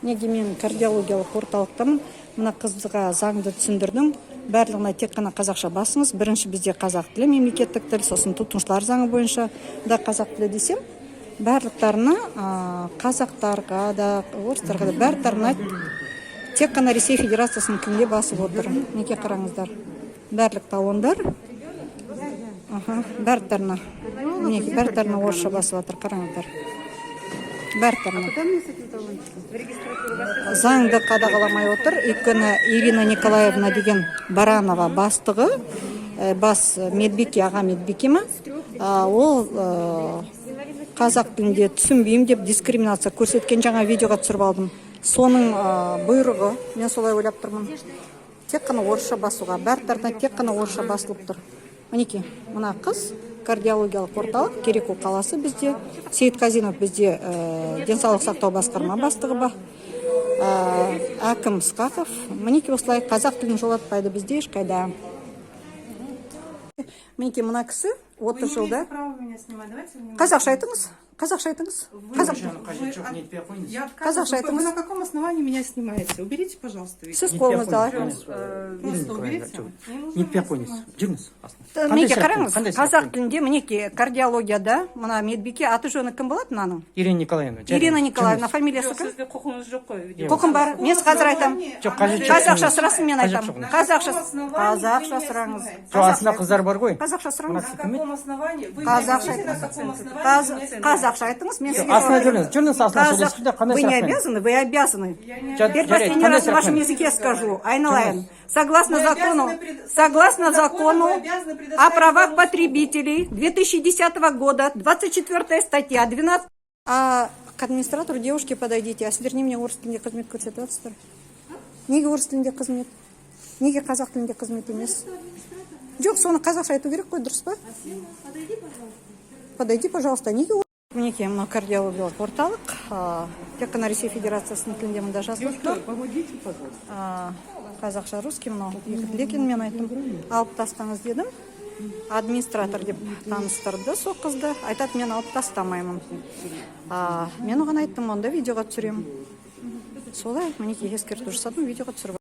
Неге мен кардиологиялық орталықтамын. Мына қызға заңды түсіндірдім. Барлығына тек қана қазақша басыңыз. Бірінші бізде қазақ тілі мемлекеттік тіл, сосын тұтынушылар заңы бойынша да қазақ тілі десем, барлықтарына, қазақтарға да, орыстарға да, барлықтарына тек қана Ресей Федерациясының тілінде басып отыр. Мінекей, қараңыздар, барлық талондар, аха, барлықтарына, мінекей, барлықтарына орысша басып жатыр. Қараңыздар, барлықтарына. Куда мне с этим талончиком? Заңды қадағаламай отыр, өйткені Ирина Николаевна деген Баранова бастығы, бас медбике, аға медбике ма, ол қазақ тілінде түсінбеймін деп дискриминация көрсеткен. Жаңа видеоға түсіріп алдым. Соның бұйрығы, мен солай ойлап тұрмын, тек қана орысша басуға. Барлықтарына тек қана орысша басылып тұр. Мінекей, мына қыз, кардиологиялық орталық, Кереку қаласы. Бізде Сейітқазинов, бізде денсаулық сақтау басқарма бастығы ба, әкім Ысқақов. Мінекей, осылай қазақ тілін жолатпайды бізде ешқайда. Мінекей, мына кісі 30 жылда. Право меня снимать. Давайте внимательно. Қазақша айтыңыз, қазақша айтыңыз, қазақ. Қажет жоқ, нетпей ақ қойыңыз. Я отказываюсь. Қазақша Вы айтыңыз. на каком основании меня снимаете? Уберите, пожалуйста, видео. Сіз қолыңызды алайық. Просто уберите. Не нужно Нетпей меня ақ қойыңыз. снимать. Жүріңіз астына. Мінекей, Қандай қараңыз, сұрақ? Қандай сұрақ? Қазақ тілінде, мінекей, кардиологияда мына медбике, аты жөні кім болады мынаның? Ирина Николаевна. Ирина Николаевна, фамилиясы кім? Сізде құқығыңыз жоқ қой видео. Құқым бар, мен қазір айтамын. Жоқ, қажет жоқ. Қазақша сұрасын, мен Қажет айтамын. жоқ. Қазақша, қазақша сұраңыз. Жоқ, астында қыздар бар ғой. Қазақша сұраңыз. На каком основании? Вы Қазақша мне объясните, на айтыңыз. каком основании вы меня снимаете? Қазақша айтыңыз, мен сізге Астына жауап беремін. жүріңіз, жүріңіз, астына сөйлесіп те, қандай Вы не сұрақпен? обязаны, вы обязаны. Жарайды, Теперь последний қандай раз на вашем сұрақпен? языке скажу. Айналайын. Согласно Вы закону, обязаны согласно согласно закону закону вы обязаны о предоставить правах вам услугу. потребителей 2010 года, 24 статья, 12. А к администратору девушке подойдите. А сіздер немене, орыс тілінде қызмет көрсетіп жатсыздар? Неге орыс тілінде қызмет? Неге қазақ тілінде қызмет емес? Жоқ, соны қазақша айту керек қой, дұрыс па? Подойди, пожалуйста. Неге? Мінекей, мынау кардиологиялық орталық, тек қана Ресей Федерациясының тілінде мында жазылып тұр. Помогите, пожалуйста. Қазақша, русский, мынау екі тіл екен. Мен айттым, алып тастаңыз дедім. Администратор деп таныстырды сол қызды. Айтады, мен алып тастамаймын. Мен оған айттым, онда видеоға түсіремін. Солай, мінекей, ескерту жасадым, видеоға түсіріп.